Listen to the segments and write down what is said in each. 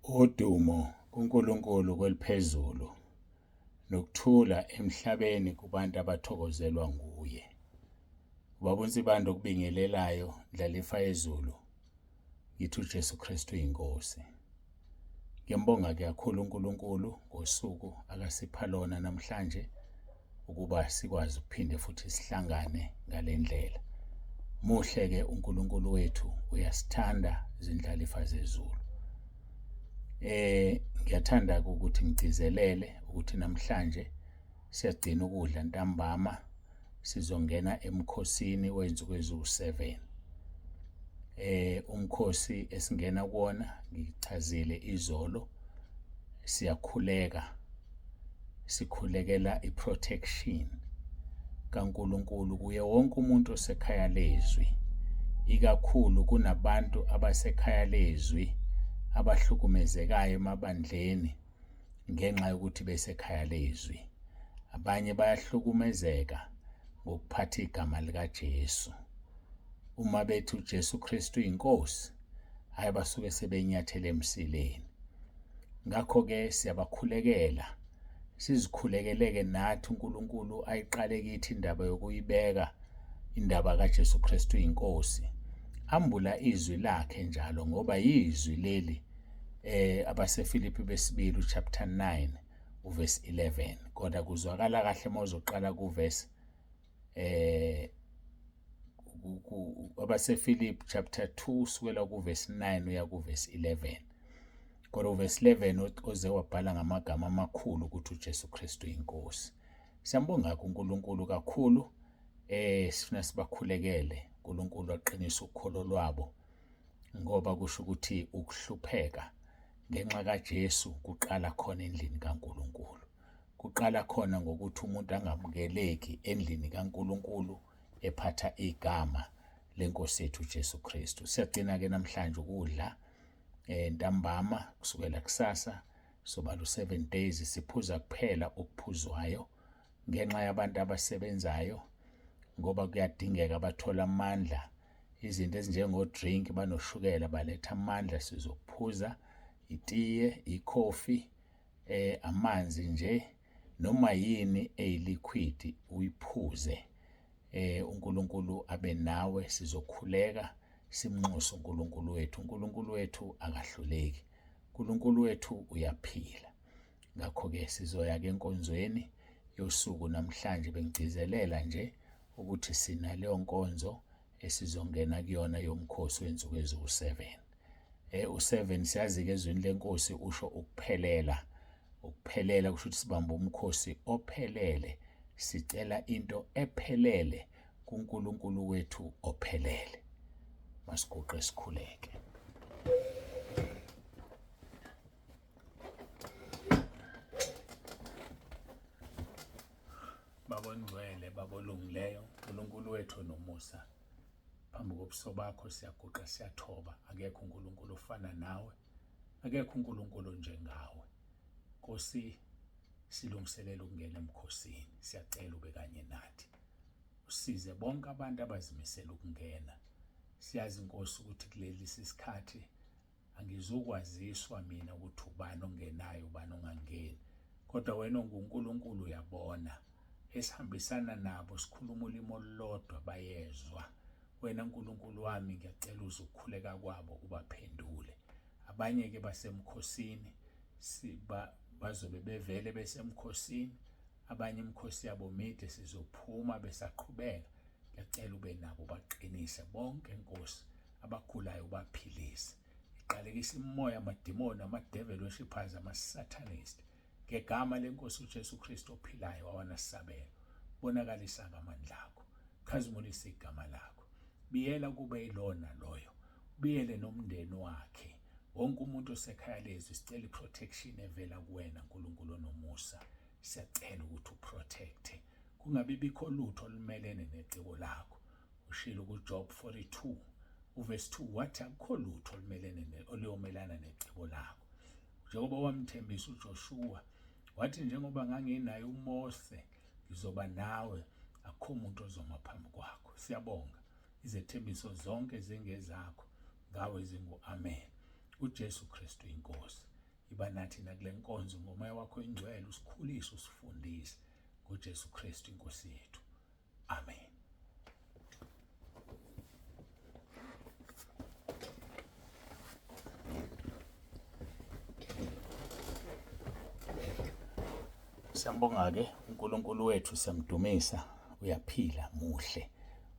Udumo kuNkulunkulu kweliphezulu, nokuthula emhlabeni kubantu abathokozelwa nguye. Ubaba uNsibande okubingelelayo, Ndlalifa yezulu, ngithi uJesu Kristu uyinkosi. Ngiyambonga-ke kakhulu uNkulunkulu ngosuku akasipha lona namhlanje ukuba sikwazi ukuphinde futhi sihlangane ngale ndlela. Muhle-ke uNkulunkulu wethu, uyasithanda zindlalifa zezulu. Ngiyathanda ukuthi ngigcizelele ukuthi namhlanje siyagcina ukudla ntambama sizongena emkhosini wezinsuku eziwu-7. Umkhosi esingena kuwona ngichazile izolo siyakhuleka sikhulekela i-protection kaNkulunkulu kuye wonke umuntu osekhaya lezwi ikakhulu kunabantu abasekhaya lezwi abahlukumezekayo emabandleni ngenxa yokuthi besekhaya lezwi abanye bayahlukumezeka ngokuphatha igama likaJesu uma bethi uJesu Kristu inkosi hayi basuke sebenyathele emsileni ngakho-ke siyabakhulekela sizikhulekeleke nathi uNkulunkulu ayiqale kithi indaba yokuyibeka indaba kaJesu Kristu inkosi ambula izwi lakhe njalo ngoba yizwi leli abaseFilipi besibili uchapter 9 uverse 11 kodwa kuzwakala kahle uma uzoqala kuverse abaseFilipi chapter 2 sukela kuverse 9 uya kuverse 11 kodwa uverse 11 oze wabhala ngamagama amakhulu ukuthi uJesu Kristu inkosi. Siyambonga uNkulunkulu kakhulu sifuna sibakhulekele uNkulunkulu aqinise ukholo lwabo ngoba kusho ukuthi ukuhlupheka ngenxa kaJesu kuqala khona endlini kaNkulunkulu. Kuqala khona ngokuthi umuntu angamukeleki endlini kaNkulunkulu ephatha igama lenkosi yethu uJesu Kristu. Siyagcina-ke namhlanje ukudla ntambama kusukela kusasa sobala u-7 days siphuza kuphela okuphuzwayo ngenxa yabantu abasebenzayo ngoba kuyadingeka bathola amandla izinto ezinjengo-drink banoshukela baletha amandla sizokuphuza itiye ikhofi amanzi nje noma yini eyiliquid uyiphuze uNkulunkulu abe nawe sizokhuleka simnxuse uNkulunkulu wethu. uNkulunkulu wethu akahluleki, uNkulunkulu wethu uyaphila. Ngakho-ke sizoya ke enkonzweni yosuku namhlanje bengigcizelela nje ukuthi sinaleyo nkonzo esizongena kuyona yomkhosi wensuku eziwu-7. U-7 siyazi-ke ezwini lenkosi usho ukuphelela. Ukuphelela kusho ukuthi sibamba umkhosi ophelele, sicela into ephelele kuNkulunkulu wethu ophelele. Masiguqe sikhuleke. Baba ongcwele, Baba olungileyo, uNkulunkulu wethu onomusa, phambi kobuso bakho siyaguqa siyathoba. Akekho uNkulunkulu ofana nawe, akekho uNkulunkulu onjengawe. Nkosi, silungiselela ukungena emkhosini, siyacela ube kanye nathi. Usize bonke abantu abazimisela ukungena. Siyazi Nkosi ukuthi kuleli sikhathi Angizukwaziswa mina ukuthi ubani ongenayo ubani ongangeni, kodwa wena onguNkulunkulu uyabona. Esihambisana nabo sikhuluma ulimi olulodwa bayezwa. Wena Nkulunkulu wami ngiyacela uze ukukhuleka kwabo ubaphendule. Abanye-ke basemkhosini bazobe bevele besemkhosini, abanye imikhosi yabo mide sizophuma besaqhubeka. Ngiyacela ube nabo baqinise bonke Nkosi. Abagulayo ubaphilise. Iqalekisa imimoya, amadimoni, ama-devil worshippers, ama-satanist. Ngegama lenkosi uJesu Kristu ophilayo awanasabelo. Bonakalisa amandla akho. Khazimulisa igama lakho. Biyela kube yilona loyo. Biyele nomndeni wakhe. Wonke umuntu osekhaya lezwi sicela i-protection evela kuwena Nkulunkulu onomusa. Siyacela ukuthi uprotecte. Kungabi bikho lutho olumelene necebo lakho. Ushilo kuJob 42 uverse 2 wathi akukho lutho olumelene oluyomelana necebo lakho. Njengoba wamthembisa uJoshua wathi njengoba nganginaye uMose ngizoba nawe akukho muntu ozoma phambi kwakho. Siyabonga izethembiso zonke zingezakho ngawe zingu amen. uJesu Kristu inkosi. Iba nathi nakule nkonzo ngomoya wakho ingcwele usikhulise usifundise ngoJesu Kristu inkosi yethu. Amen. Siyambonga-ke uNkulunkulu wethu siyamdumisa uyaphila muhle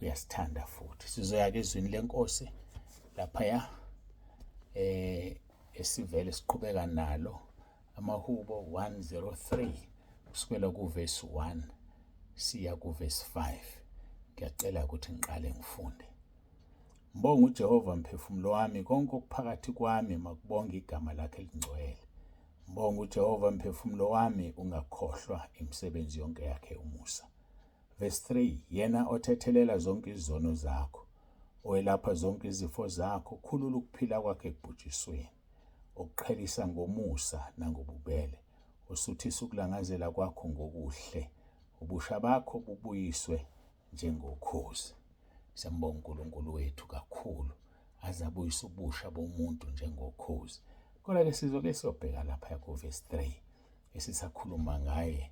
uyasithanda futhi sizoya-ke ezwini lenkosi laphaya eh esivele siqhubeka nalo amahubo 103 kusukela kuvesi 1 siya kuvesi 5 ngiyacela ukuthi ngiqale ngifunde Mbonga uJehova mphefumulo wami konke okuphakathi kwami makubonge igama lakhe elingcwele Mbonga uJehova mphefumulo wami ungakhohlwa imisebenzi yonke yakhe umusa Verse 3 Yena othethelela zonke izono zakho owelapha zonke izifo zakho khulula ukuphila kwakhe ekubhujisweni okuqhelisa ngomusa nangobubele usuthisa ukulangazela kwakho ngokuhle ubusha bakho bubuyiswe njengokhozi siyambonga uNkulunkulu wethu kakhulu aze abuyise ubusha bomuntu njengokhozi kodwa-ke sizoke siyobheka lapha kuvesi 3 esisakhuluma ngaye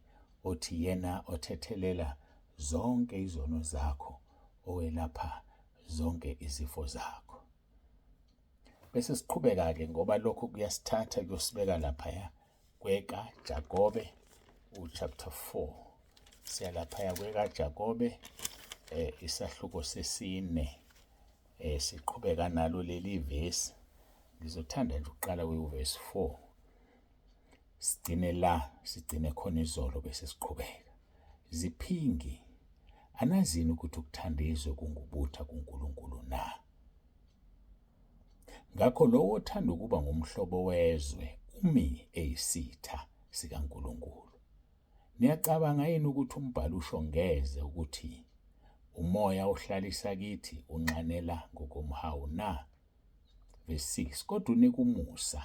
othi yena othethelela zonke izono zakho owelapha zonke izifo zakho bese siqhubeka-ke ngoba lokho kuyasithatha kuyosibeka laphaya kweka Jakobe uchapter 4 siya laphaya kweka Jakobe eh isahluko sesine eh siqhubeka nalo leli vesi ngizothanda nje ukuqala kuvesi 4 sigcine la sigcine khona izolo bese siqhubeka ziphingi anazini ukuthi ukuthanda izwe kungubutha kuNkulunkulu na Ngakho lowo othanda ukuba ngumhlobo wezwe umi eyisitha sikaNkulunkulu. Niyacabanga yini ukuthi umbhalo usho ngeze ukuthi umoya ohlalisa kithi unxanela ngokomhawu na? Verse 6 Kodwa unika umusa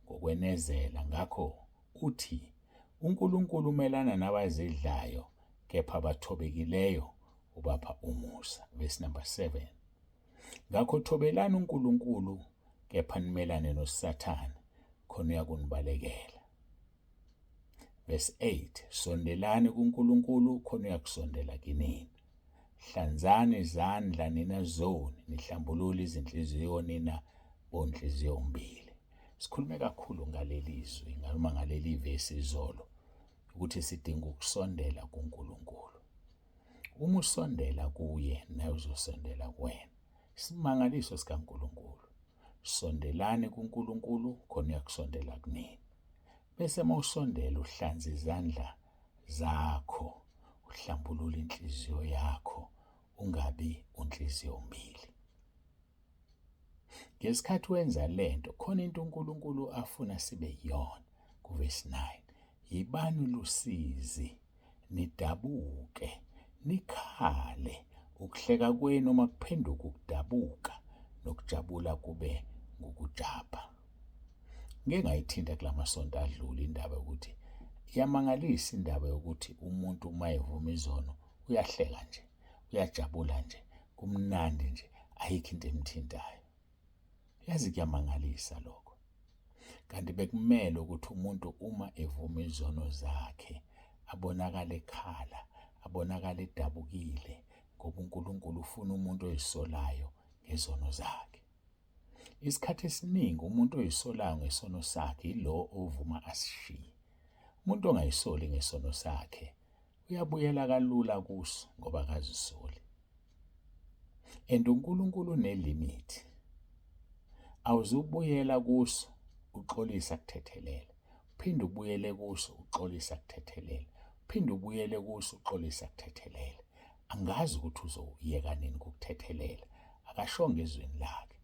ngokwenezela, ngakho uthi uNkulunkulu umelana nabazidlayo kepha abathobekileyo ubapha umusa. Verse number 7 Ngakho thobelani uNkulunkulu kepha nimelane noSathane khona uyakunibalekela. Verse 8 Sondelani kuNkulunkulu khona uyakusondela kinina. Hlanzani izandla nina zoni, nihlambulule izinhliziyo nina bonhliziyo mbili. Sikhulume kakhulu ngaleli zwi noma ngaleli vesi izolo ukuthi sidinga ukusondela kuNkulunkulu. Uma usondela kuye naye uzosondela kuwena. Isimangaliso sikaNkulunkulu. Sondelani kuNkulunkulu khona uyakusondela kunini. Bese uma usondela uhlanza izandla zakho, uhlambulula inhliziyo yakho, ungabi unhliziyo mbili. Ngesikhathi wenza lento khona into uNkulunkulu afuna sibe yiyona kuvesi 9 yibani lusizi nidabuke nikhale ukuhleka kwenu uma kuphenduka ukudabuka nokujabula kube ngukujabha ngeke ngayithinta kulamasonto adlule indaba yokuthi iyamangalisa indaba yokuthi umuntu uma evuma izono uyahleka nje uyajabula nje kumnandi nje ayikho into emthintayo yazi kuyamangalisa lokho kanti bekumele ukuthi umuntu uma evuma izono zakhe abonakale ekhala abonakale edabukile ngoba uNkulunkulu ufuna umuntu oyisolayo ngezono zakhe isikhathi esiningi umuntu oyisolayo ngesono sakhe yilo ovuma asishiye umuntu ongayisoli ngesono sakhe uyabuyela kalula kuso ngoba akazisoli and uNkulunkulu unelimit awuzubuyela kuso uxolisa kuthethelele uphinde ubuyele kuso uxolisa kuthethelele uphinde ubuyele kuso uxolisa kuthethelele angazi ukuthi uzoyeka nini ukukuthethelela akashongo ezwini lakhe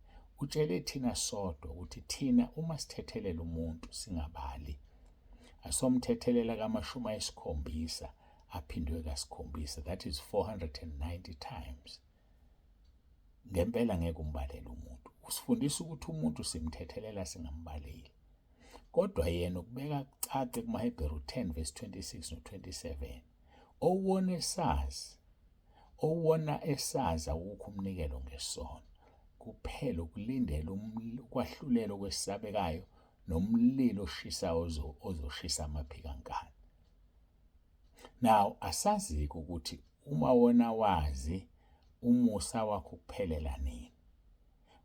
utshele thina sodwa ukuthi thina uma sithethelela umuntu singabali asomthethelela kamashumi ayisikhombisa aphindwe kasikhombisa that is 490 times ngempela ngeke umbalele umuntu usifundisa ukuthi umuntu simthethelela singambaleli kodwa yena ukubeka kucace kumaHebheru 10 verse 26 no-27 owona esazi owona esazi awukho umnikelo ngesono kuphela ukulindela ukwahlulela okwesabekayo nomlilo oshisayo ozoshisa amaphikankani. Now asazi-ke ukuthi uma wona wazi umusa wakho ukuphelela nini.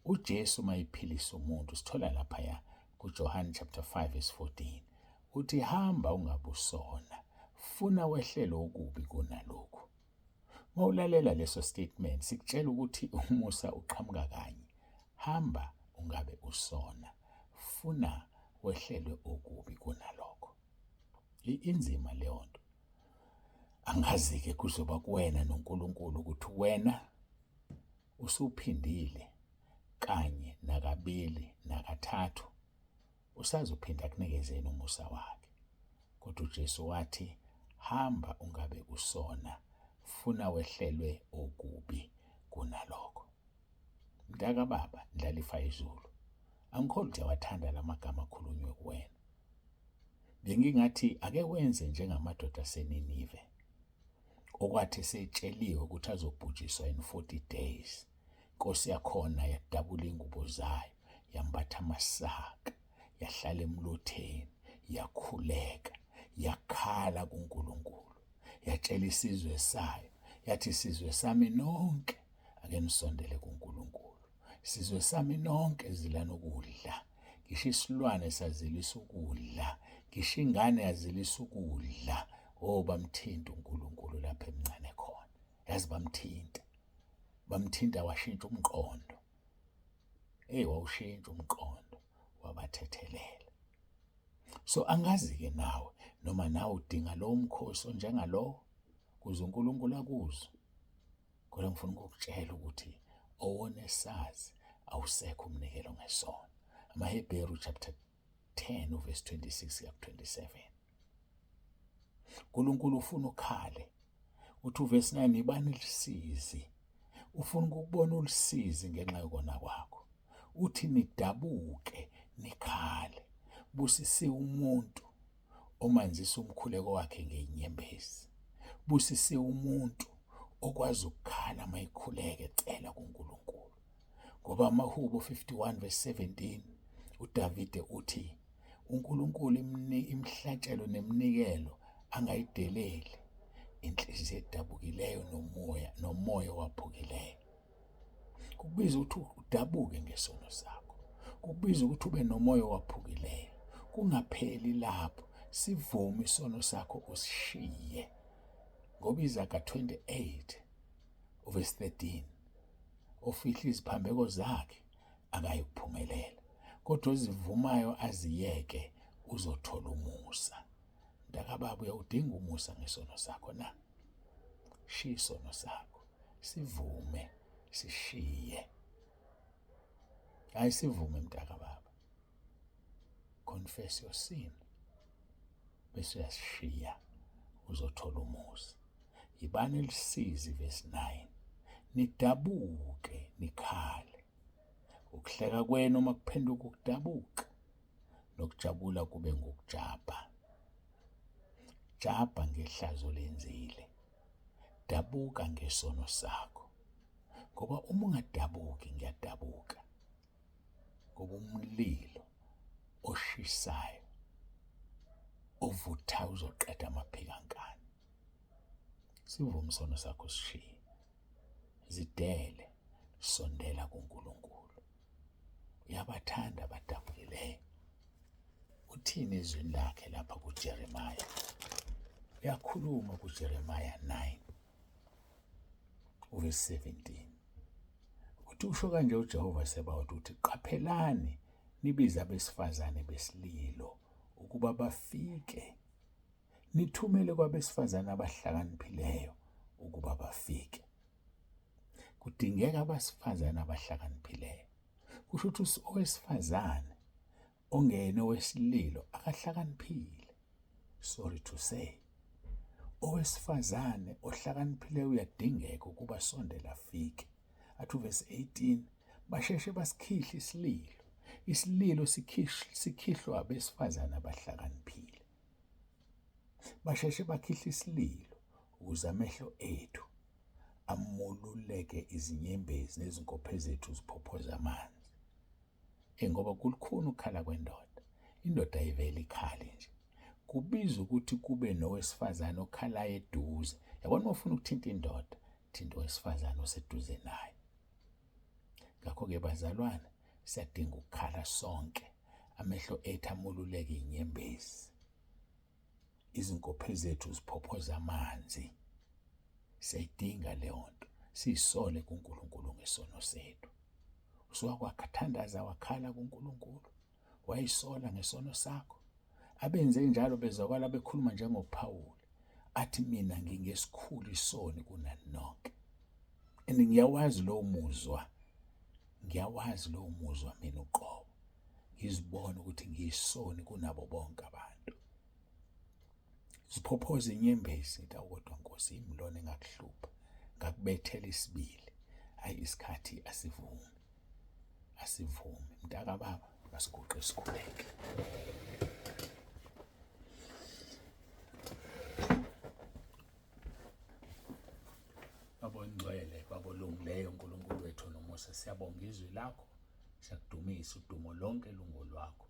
UJesu uma ephilisa umuntu sithola laphaya kuJohane chapter 5 verse 14 uthi hamba ungabusona funa wehlele okubi kunalokhu. Uma ulalela leso statement sikutshela ukuthi umusa uqhamuka kanye. Hamba ungabe usona funa wehlelwe okubi kunalokho. Inzima leyo nto. Angazi-ke kuzoba kuwena noNkulunkulu ukuthi wena usuphindile kanye nakabili nakathathu usazophinda akunikezeni umusa wakhe. Kodwa uJesu wathi hamba ungabe usona funa wehlelwe okubi kunalokho. Mntaka baba ndlalifa izulu. Angikholwa ukuthi uyawathanda la magama akhulunywe kuwena. Bengingathi ake wenze njengamadoda aseNinive okwathi esetsheliwe ukuthi azobhujiswa in 40 days. Inkosi yakhona yadabula ingubo zayo yambatha amasaka yahlala emlotheni yakhuleka yakhala kuNkulunkulu yatshela isizwe sayo yathi sizwe sami nonke ake nisondele kuNkulunkulu Sizwe sami nonke zilani ukudla. Ngisho isilwane sazilisa ukudla. Ngisho ingane yazilisa ukudla. Oh bamthinta uNkulunkulu lapho emncane khona. Yazi bamthinta. Bamthinta washintsha umqondo. Hey wawushintsha umqondo wabathethelela. So angazi-ke nawe noma nawe udinga lowo mkhosi onjengalowo kuze uNkulunkulu akuzwe. Kodwa ngifuna ukukutshela ukuthi owonesazi awusekho umnikelo ngesono. AmaHebheru chapter 10 uverse 26 kuya ku-27. uNkulunkulu ufuna ukhale. Uthi uverse 9 ibani lisizi. Ufuna ukubona ulusizi ngenxa yokona kwakho. Uthi nidabuke nikhale. Busisiwe umuntu omanzisa umkhuleko wakhe ngezinyembezi. Busisiwe umuntu okwazi ukukhala uma ekhuleka ecela kuNkulunkulu. Ngoba amaHubo 51 verse 17 uDavide uthi uNkulunkulu imihlatshelo neminikelo angayideleli inhliziyo edabukileyo nomoya nomoya owaphukileyo. Kukubiza ukuthi udabuke ngesono sakho. Kukubiza ukuthi ube nomoya owaphukileyo. Kungapheli lapho, sivume isono sakho usishiye. Ngoba iZaga 28 uverse 13 ofihla iziphambeko zakhe akayikuphumelela, kodwa ozivumayo aziyeke uzothola umusa. Mntakababa uyawudinga umusa ngesono sakho na? Shiya isono sakho, sivume, sishiye. Hayi sivume mntakababa. Confess your sin. Bese uyasishiya uzothola umusa. Yibani lisizi verse 9. Nidabuke nikhale. Ukuhleka kwenu uma kuphenduka ukudabuka nokujabula kube ngukujabha. Jabha ngehlazo lenzile. Dabuka ngesono sakho. Ngoba uma ungadabuki ngiyadabuka. Ngoba umlilo oshisayo ovuthayo uzoqeda amaphikankani. Sivume isono sakho sishiye. Zidele, sondela kuNkulunkulu. Uyabathanda abadabukileyo. Uthini ezwini lakhe lapha kuJeremiya? Uyakhuluma kuJeremiya 9 uverse 17. Uthi usho kanje uJehova Sebawoti uthi qaphelani nibize abesifazane besililo ukuba bafike nithumele kwabesifazane abahlakaniphileyo ukuba bafike. Kudingeka abasifazane abahlakaniphileyo. Kusho ukuthi owesifazane ongene owesililo akahlakaniphile. Sorry to say. Owesifazane ohlakaniphileyo uyadingeka ukuba sondela afike. Athi uvesi 18 basheshe basikhihle isililo. Isililo sikhihlwa abesifazane abahlakaniphile. Basheshe bakhihle isililo ukuze amehlo ethu amululeke izinyembezi nezinkophe zethu ziphophoze amanzi. Hey ngoba kulukhuni ukukhala kwendoda. Indoda ayivele ikhale nje. Kubiza ukuthi kube nowesifazane okhalayo eduze. Yabona uma ufuna ukuthinta indoda, thinta owesifazane oseduze naye. Ngakho-ke bazalwane, siyadinga ukukhala sonke, amehlo ethu amululeke inyembezi. Izinkophe zethu ziphophoza amanzi. Siyayidinga leyo nto, siyisole kuNkulunkulu ngesono sethu. Usuwakwathandaza wakhala kuNkulunkulu, wayisola ngesono sakho. Abenze njalo bezwakala bekhuluma njengoPhawuli, athi mina ngingesikhulu isoni kunani nonke. And ngiyawazi lowo muzwa, ngiyawazi lowo muzwa mina uqobo. Ngizibona ukuthi ngiyisoni kunabo bonke abantu. Ziphophoza inyembezi ngithi awu kodwa Nkosi yimi lona engakuhlupha ngakubethela isibili. Hayi isikhathi asivumi. Asivumi mntakababa masiguqe sikhuleke. Baba ongcwele, Baba olungileyo, uNkulunkulu wethu nomusa, siyabonga izwi lakho, siyakudumisa, udumo lonke lungolwakho.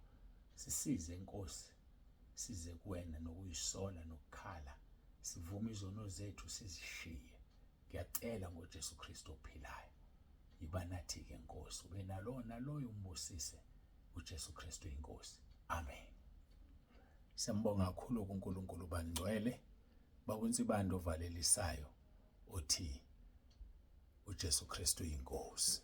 Sisize Nkosi, size kuwena nokuyisola nokukhala, sivume izono zethu sizishiye. Ngiyacela ngoJesu Kristu ophilayo, yiba nathi-ke Nkosi, ube nalowo naloyo umbusise uJesu Kristu inkosi. Amen. Siyambonga kakhulu kuNkulunkulu bangcwele bakuNsibande ovalelisayo othi uJesu Kristu inkosi.